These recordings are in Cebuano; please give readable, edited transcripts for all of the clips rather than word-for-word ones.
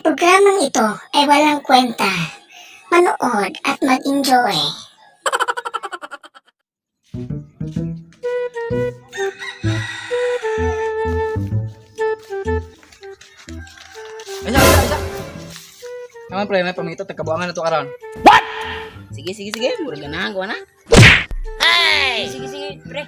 Programang ito ay walang kwenta. Manood at mag-enjoy. Isa, isa, isa. Naman pre, may pamito, tagkabuangan na to karon. Sige, sige, sige. Murag ganahan ko na. Sige, sige, pre.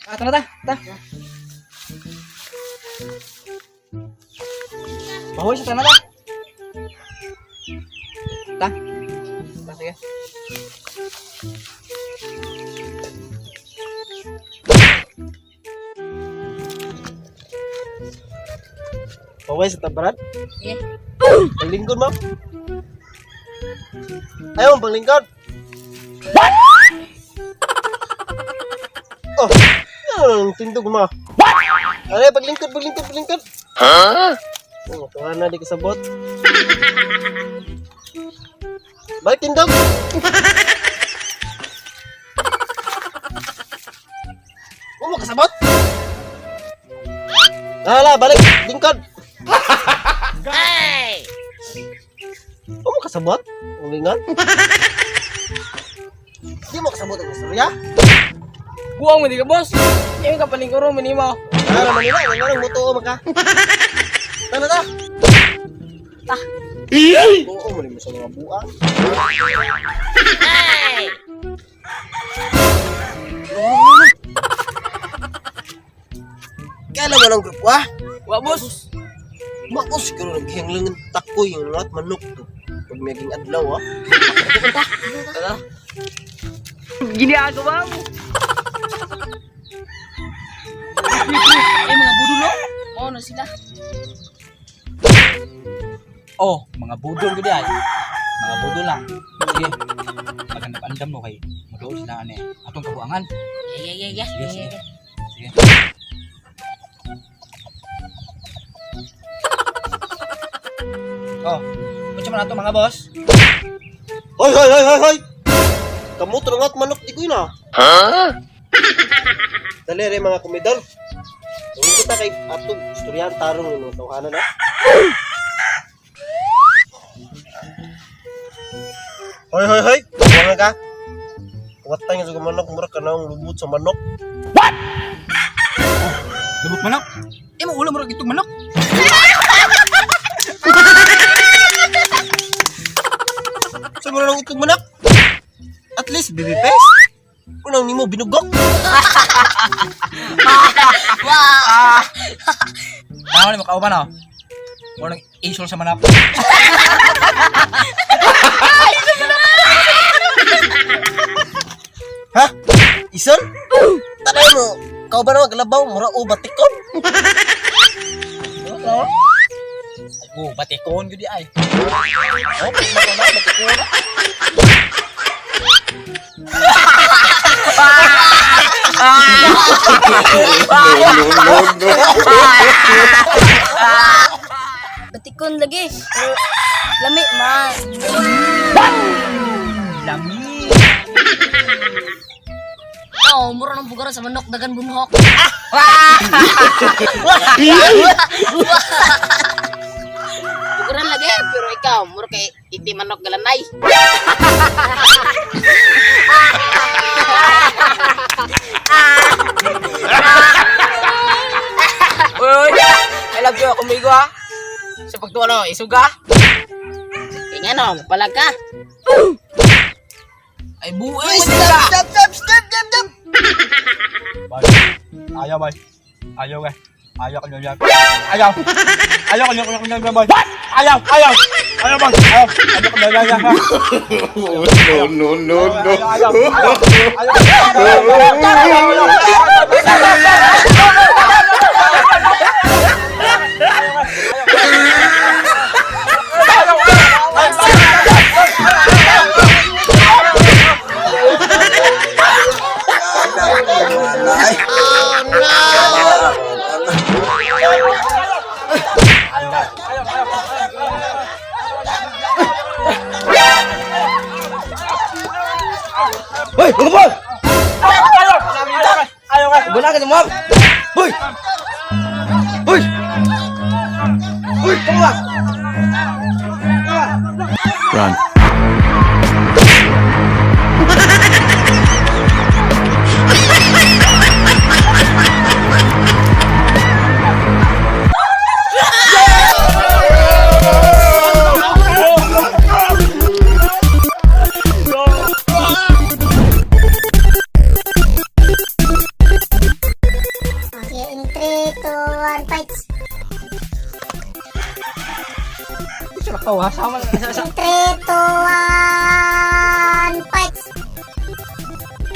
Ah, tara ta, ta. Bahoy sa tana ta. Ta. Ta, sige. Paway sa tabaran? Sige. Paglingkod, ma'am. Ayaw, paglingkod. What? Oh, ano ang tindog, ma? What? Ay, paglingkod, paglingkod, paglingkod. Huh? Oh, tuwa na, di kasabot. Balik tindog. Oh, makasabot. Hala, balik, lingkod. Oh, makasabot? Ang lingon? Di mo kasabot ang istorya? Buang mo di ka, boss. Yung kapalingkuro mo nimo. Ano naman nila? Ano nang mutuo man ka? Tama ta? Ta. Oo, mali mo sa mga buang. Kala mo ng grupo ah? Wa, boss. Mao siguro naghihanglangan takoy yung lahat manok to. Pag maging adlaw ah. Tara. Ginagawa mo. Ay, mga budol, no? Oo, na sila. Oh, mga budol gud ay. Mga budol lang. Sige. Magandam-andam mo kay muduol sila ani atong kabuangan. Yeah. Sige, sige. Yeah. Sige. Oh, unsa man ato mga boss? Hoy, hoy, hoy, hoy, hoy! Kamot nga at manok di ko yun ah. Huh? Dali rin mga kumidol. Kung kita kay atong istoryahan tarong yung mga tawhanan na. Hoy, hoy, hoy! Buwangan ka! Kuwatay nga sa manok, mura ka na ang lubot sa manok. Lubot manok. Eh mo ulo murag itong manok. Sa mura ng itlog manok? At least, baby face. Unang nimo binugok. Tama ni mo kauban oh. Murag isol sa manok. Ha? Isol? Tanay mo, kauban na maglabaw, mura o batikon. Oh, batikon gyud di ay. Oh, na na, batikon. Batikon lagi. Pero, lami man. Lami. Oo, mura ng bugaran sa manok, dagan bunhok. Bukuran lagi, pero ikaw, mura kay iti manok galanay. Uy, I love you, kumigo ah. Sa pagtuwa no, isuga. Kaya nga, no, mapalag ka. Ay buhay Uy, mo stop, nila. stop, stop, stop, stop, stop! Bay. Ayaw bay. Ayaw eh. Ayaw ko niyan. Ayaw. Ayaw ko niyan ko niyan bay. Ayaw, ayaw. Ayaw bay. Ayaw. Ayaw ko niyan. No, no, no, no. Ayaw. Ayaw. Ayaw. Ayaw. Hoy, mga boy! Ayaw! Ayaw! Ayaw! Wala ka mo. Hoy! Hoy! Hoy, kamu ba? Run. Okay, in 3, 2, 1, fight! In 3, 2, 1, fight!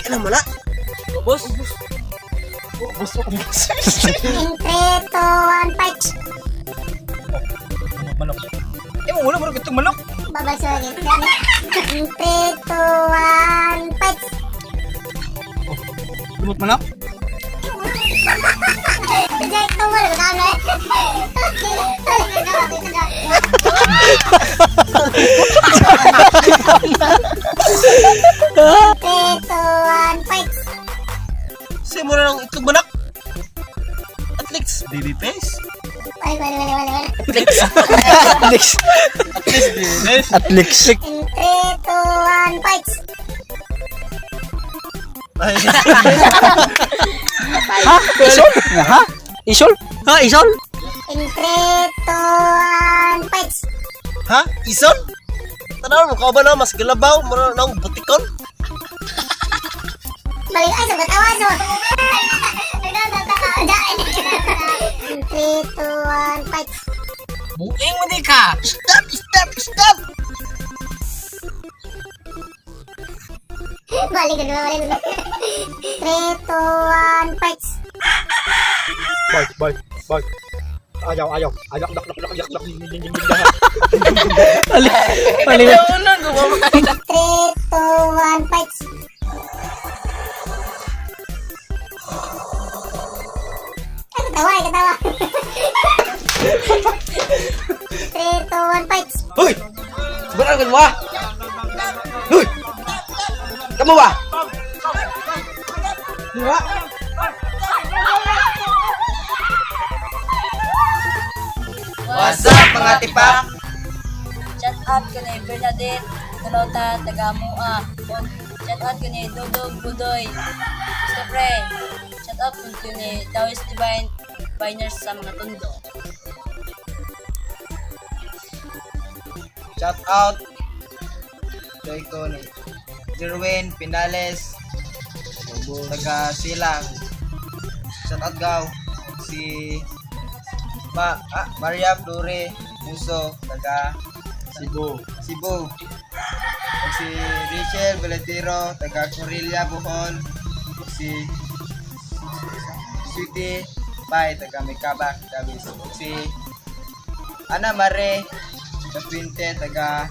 Kailan mo na? Boss! In 3, 2, 1, fight! Manok. Eh, wala mo rin itong manok. Babasagin. In 3, 2, 1, fight! Lumot manok? Jack, tunggu dulu kan? 3, 2, 1, fight! Say mo na ng itlog manok. At least, baby face. Balik, balik, balik, balik, balik. Atlex. Atlex. In 3, 2, 1, fight! Ha? Isol? Ha? Isol? Ha, isol? In 3, 2, 1, fight! Ha? Ison? Tanaw mo, kauban na, mas galabaw, mura na ang butikon. Balik, ay, sagot, awas mo! In 3, 2, 1, fight! Buing mo di ka. Stop! Stop! Stop! Balik, balik, balik. 3, 2, 1, fight! Bye, bye, bye. Ayaw, ayaw. Ayaw, dak, dak, dak, dak, dak, ding, ding, ding, ding, ding. Mali. 3, 2, 1, fight! Ay, katawa, ay, katawa. 3, 2, 1, fight! Hoy! Wala ka mo. Hoy! Kamu ba? Wa? What's up mga tipak? Shout out ko ni Bernadette Dalota Tagamua. Og shout out ko ni Dudong Budoy. Mr. Pre. Shout out po ni Dawis Divine Biners sa mga tundo. Shout out kay ko ni Jerwin Pinales taga Silang. Shout out gaw si Maria Flore Muso taga Cebu. Cebu. Ug si Rachel Valetero taga Corilla Bohol. Ug si Sweetie Pai taga Mekabak Davis. Ug si Ana Mare Kapinte taga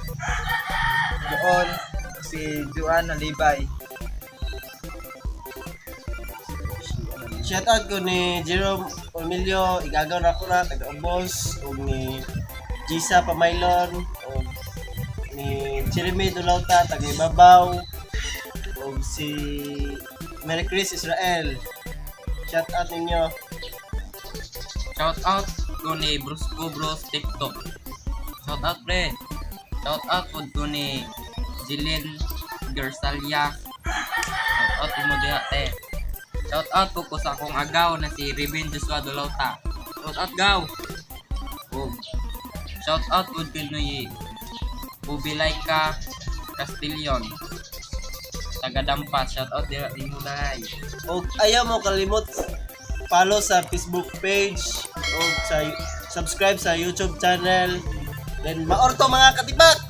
Bohol. Ug si Juan Alibay. Shout out ko ni Jerome Emilio, igagaw na ko na, taga Ubos, ug ni Gisa Pamaylon, ug ni Jeremy Dulauta, taga Ibabaw, ug si Mary Chris Israel. Shout out ninyo. Shout out ko ni Brusco Bros TikTok. Shout out pre. Shout out po ko ni Jilin Gersalia. Shout out mo diha te. Shout out po ko sa akong agaw na si Ruben Joshua Dolota. Shout out gaw. Ug shout out po ko ni Ubilayka Castillon. Taga Dampas. Shout out diha nimo day. Ug ayaw mo kalimot follow sa Facebook page ug sa subscribe sa YouTube channel. Then maorto mga katibak.